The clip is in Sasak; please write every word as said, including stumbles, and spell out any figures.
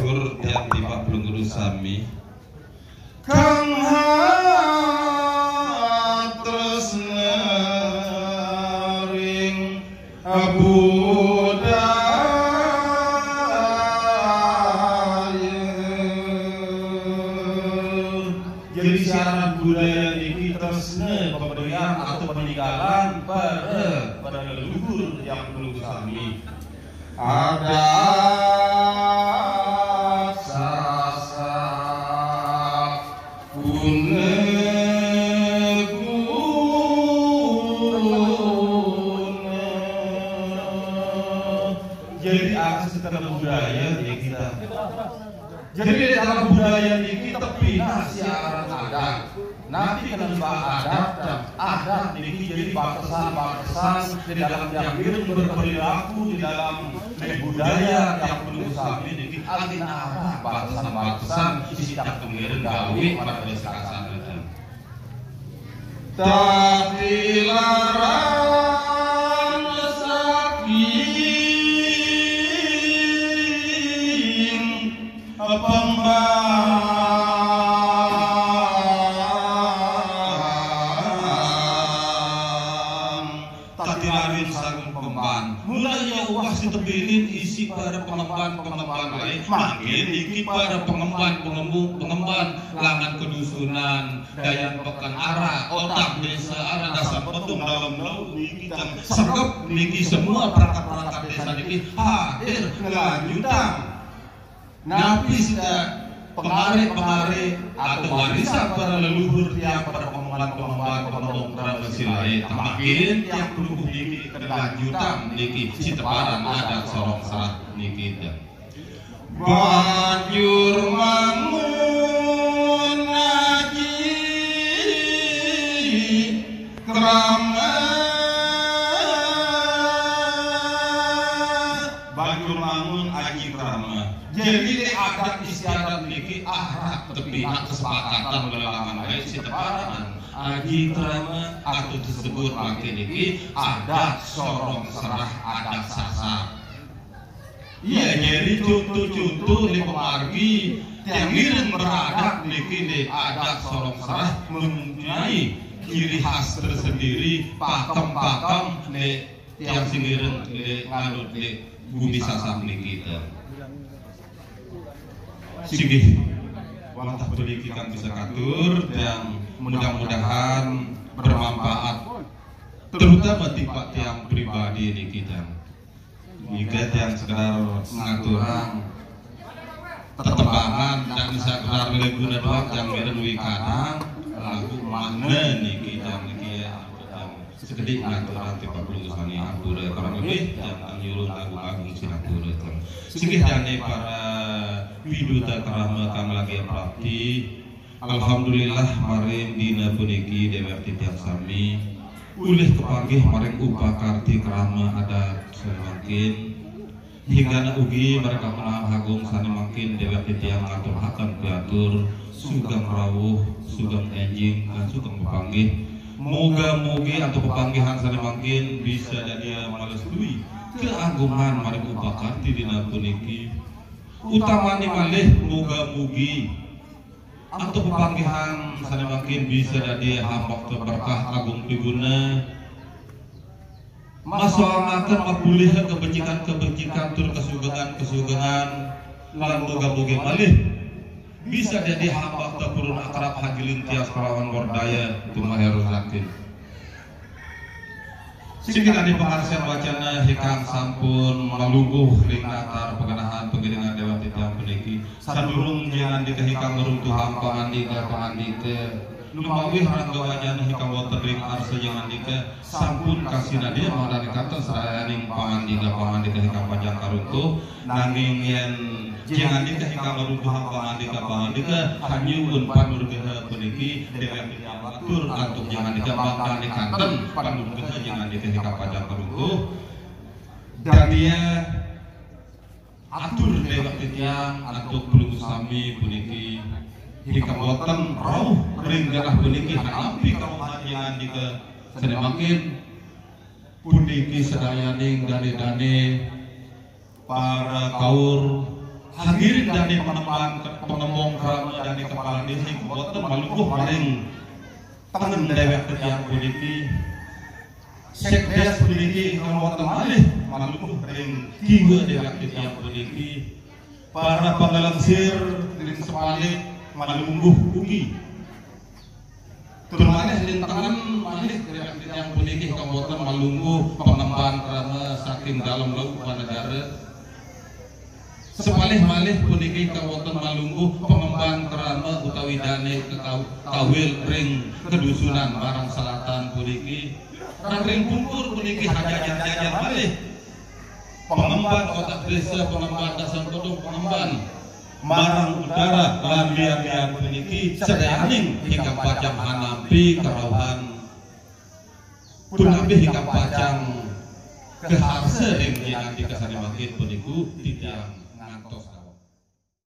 Tur tiang tiba pelungguh sami. Kang ha tresna ring budaya. Jadi syarat budaya niki tresna paberian atau peninggalan para, para leluhur tiang pelungguh sami. Adat Sasak puna guna. Jadi, adat secara budaya niki kita. Jadi, di dalam budaya niki tepina siaran adat. Napi kena ba adat, adat niki jadi batesan-batesan di dalam tiang ngiring berperilaku di dalam budaya tiang pelungguh sami niki ageng aran batesan-batesan sida tiang ngiring gawe pada sekasana. Tadi laran saking pembang. Tadi laran saking pembang. Mula ia uwah sitepirin isi para pengemban-pengemban lain. Mangkin niki para pengemban, pengembu-, pengemban langan kedusunan, Dayan Peken Ara, Otak Desa Ara, Dasan Petung, Dalem Laut niki tiang sergap niki semua perangkat-perangkat desa niki hadir ngelanjutang napi sida pengare-pengare atau warisan para leluhur tiang, para pengemban-pengemban, pengembang drama silae. Mangkin tiang pelungguh niki kelanjutang niki siteparan adat sorong serah niki tiang. Banjur mangun aji krama. Banjur mangun aji krama. Jadi, adat istiadat niki adat tepina kesepakatan lelangan lain siteparan aji krama atau disebut mangkin niki adat sorong serah, adat Sasak. Iya, jadi contoh-contoh di pamargi tiang ngiring beradat niki di adat sorong serah mempunyai ciri khas tersendiri, pakem-pakem di tiang sing ngiring di nganut di bumi Sasak niki. Singgih, wantah puniki kang bisa katur, tiang mudah-mudahan bermanfaat, terutama timpal tiang pribadi niki, tiang. Nika tiang sekedar ngaturang tetembangan dan sekedar leguna doang, tiang ngiring wikadang, lagu makna niki, tiang niki ya, tiang sekedik ngaturang timpal pelungguh sami, ampura kurang lebih, tiang nyuwun agung-agung sinampura, tiang. Singgih dane para piduta krama kang lagi prapti, Alhamdulillah, maring dina puniki dewek titiang sami ulih kapanggih maring upakarti krama adat sane mangkin. Hinggana ugi maring kamenahan agung sane mangkin dewek titiang ngaturaken piatur sugeng rawuh, sugeng enjing, lan sugeng papanggih. Muga-mugi antuk pepanggihan sane mangkin bisa dadi malestui keagungan maring upakarti dina puniki. Utamane malih muga-mugi antuk pepanggihan sane mangkin bisa dadi hambak berkah agung piguna, masolangaken mapuliha kabecikan-kabecikan tur kasugengan-kasugengan, lan muga-mugi malih bisa dadi hambak purun akrab hajilin tias kalawan werdaya tumahero sakin. Singkirane pangarsen wacana hikang sampun malungguh ring natar pagenahan pagiringan dewek titiang puniki. Sadurung jengan dika hikang ngruntuhang pangandika-pangandika lumawih rangga wacana hikang wonten ring arsa jengan dika sampun kasinadya mangdane kantos sayaning pangandika-pangandika hikang pacang karuntuh, nanging yen jengan dika hikang ngruntuhang pangandika-pangandika hanyuwun panurgaha puniki dewek Tur antuk jengan dika mangdane kanten panurgaha jengan dika hikang pacang karuntuh. Dania atur dewek titiang antuk pelungguh sami puniki hikang wonten rauh ring genah puniki hanapi karauhan jengan dika sane mangkin puniki sedayaning dane-dane para kaur Hadirin dane pangemban, pangembang krama dane kepala desa, boten malungguh maring tengen dewek titiang puniki. Sekdes puniki ingkang wonten malih malungguh ring kiwa dewek titiang puniki. Para pangelengsir ring sepalih malungguh ugi. Tur malih ring tengen malih dewek titiang puniki ingkang wonten malungguh pangemban krama saking Dalem Leuwanegara. Sepalih malih puniki kawonten malungguh pangemban krama utawi dane kekaw-, kawil ring kedusunan Barang Selatan puniki. Ring pungkur puniki hajajar-jajar malih pangemban kotak desa, pangemban dasan kodong, pangemban marang utara lan lian-lian puniki sedayaning ingkang pacang hanampi karauhan punapi ingkang pacang kaharsa ring jenengan tika sane mangkin puniku titiang